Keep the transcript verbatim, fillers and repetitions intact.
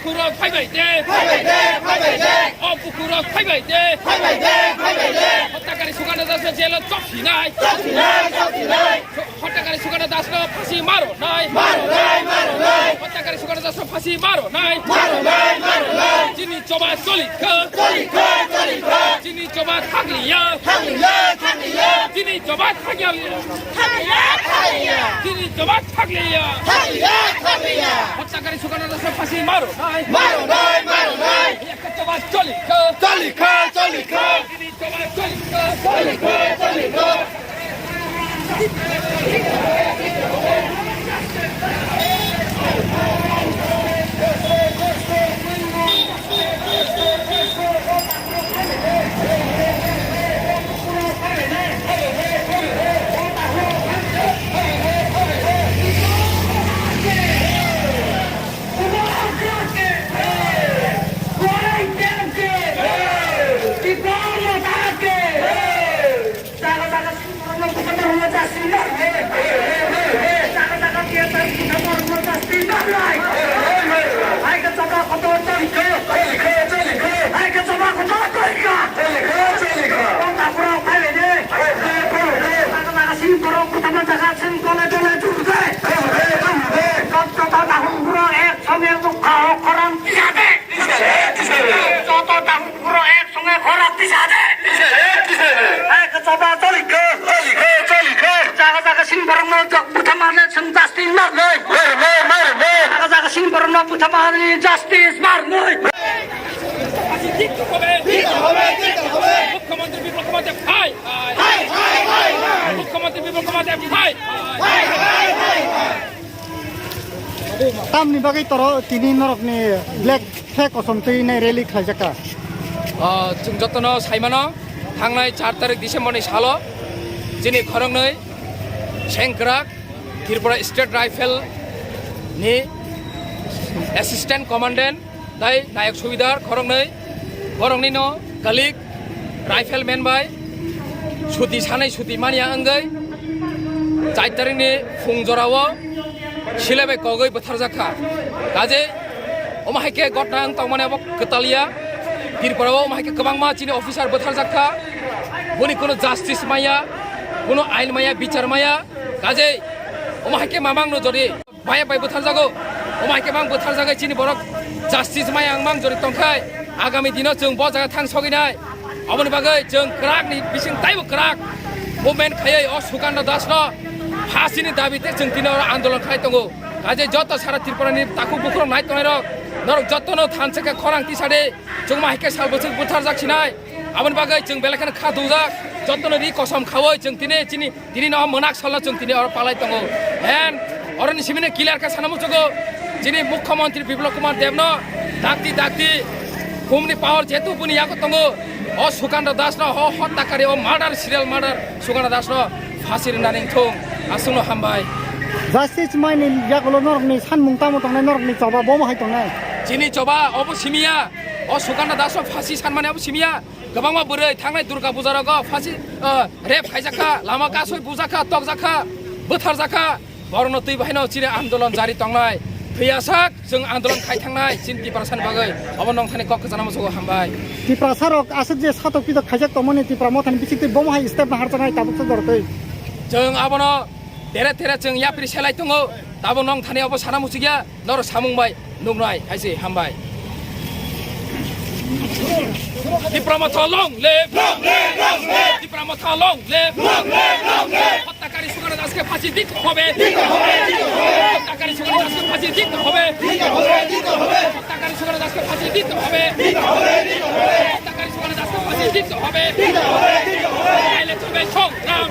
Kukurok phaibai de, phaibai de, phaibai de. O kukurok phaibai de, phaibai de, phaibai de. Hottakari Sukanta Dasno jelo chopsinai, chopsinai, chopsinai. Hottakari Sukanta Dasno phasi maronai, maronai, maronai. Hottakari Sukanta Dasno phasi maronai, maronai, maronai. Chini choba cholikha, cholikha, cholikha. Chini choba thakliya, thakliya, thakliya. Chini choba thakliya, thakliya, thakliya. Chini choba thakliya, thakliya, thakliya. Hottakari Sukanta Dasno phasi maronai, maronai, maronai. Ekta choba cholikha, cholikha, cholikha. Chini choba cholikha, cholikha, cholikha. Joto tang puro ek songe khorok tisa de. Hai kachaba choli khe. Choli khe, choli khe. Jaga jaga sini borok no jok butha mane seng justice mar noi. Mar noi, mar noi. Jaga jaga sini borok no butha mane justice mar noi. দিতে হবে, দিতে হবে, দিতে হবে। মুখ্যমন্ত্রী বিপ্লব কুমার দেব হায় হায়। হায় হায় হায় হায়। মুখ্যমন্ত্রী বিপ্লব কুমার দেব হায় হায়। হায় হায় হায় হায়। Tamni bagwi toro tini norokni black flag kosom twi nai rally khlaijak kha? Ah, chwng jotono saimano, thangnai char tarik December ni salo chini khoroknwi sengkrak Tripura State Rifle ni Assistant Commandant tei Nayok Subedar khoroknwi, boroknino colleague Rifleman bai suti sanai suti manya wngwi char tarikni phung jorao silai bai kogwi bwtharjak kha. Kaje omo hai khe gotna wng tongmani abo kwtal ya. Tripura o omo hai khe kwbangma chini officer bwtharjak kha. Boni kuno justice maya, kuno ain maya, bichar maya. Kaje omo hai khe mamang no jodi Maya bai bwtharjago. Omo hai khe mang bwtharjagwi chini borok justice maya ang mang jori tongkhai. Agami dino chwng bo jaga thang sogwi nai. Aboni bagwi chwng kwrak ni bising taibo kwrak movement khaiwi o Sukanta Das no phasini dabi te chwng tini oro andolon khlai tongo. Kaje joto sara Tripura ni takhuk bukhurok nai tongnai rok, norok joto no thansa khe khorang tisa de. Chwng ma hai khe sal bwswk bwtharjak sinai. Aboni bagwi chwng belai kheno kha dujak. Joto no ri kosom khawi chwng tini chini Tini no mwnak salno chwng tini oro palai tongo. Hen, oroni simino clear khe sana muchugo. Chini Mukhyamantri Biplab Kumar Debno dakti dakti khumni power jetu buni yago tongo. O Sukanta Dasno, o hottakari, o murder, serial murder Sukanta Dasno phasi rwna ringthung. Aswkno hambai. Justice maini yagulo norokni sanmung tamo tongnai, norokni choba bomo hai tongnai? Chini choba obo simiya. O Sukanta Dasno phasi sanmani obo simiya. Kwbangma bwrwi thangnai Durga Puja rogo phasi, ah, rape khaijak kha, lama kasui bujak kha, tokjak kha, bwtharjak kha. Borokno twi bahaino chini andolon jari tongnai. Thwiyasak chwng andolon khai thangnai chini Tiprasani bagwi. Obo nongthani kok kwchana muchugo hambai. Tiprasa rok aswk je satok pitok khaijak tongmani Tipra mothani bisingtwi bomo hai step no harjaknai tabuk se dortwi. Chwng abono tere tere chwng yapri selai tongo. Tabuk nongthani obo sana muchukya. Norok samung bai nuknai hai se hambai. Tipra Motha long live! Long live! Long live! Tipra Motha long live! Long live! Long live! হত্যাকারী সুকান্ত দাসকে ফাঁসি দিতে হবে। দিতে হবে, দিতে হবে। হত্যাকারী সুকান্ত দাসকে ফাঁসি দিতে হবে। দিতে হবে, দিতে হবে। হত্যাকারী সুকান্ত দাসকে ফাঁসি দিতে হবে। দিতে হবে, দিতে হবে। হত্যাকারী সুকান্ত দাসকে ফাঁসি দিতে হবে। দিতে হবে, দিতে হবে। নাইলে চলবে সংগ্রাম।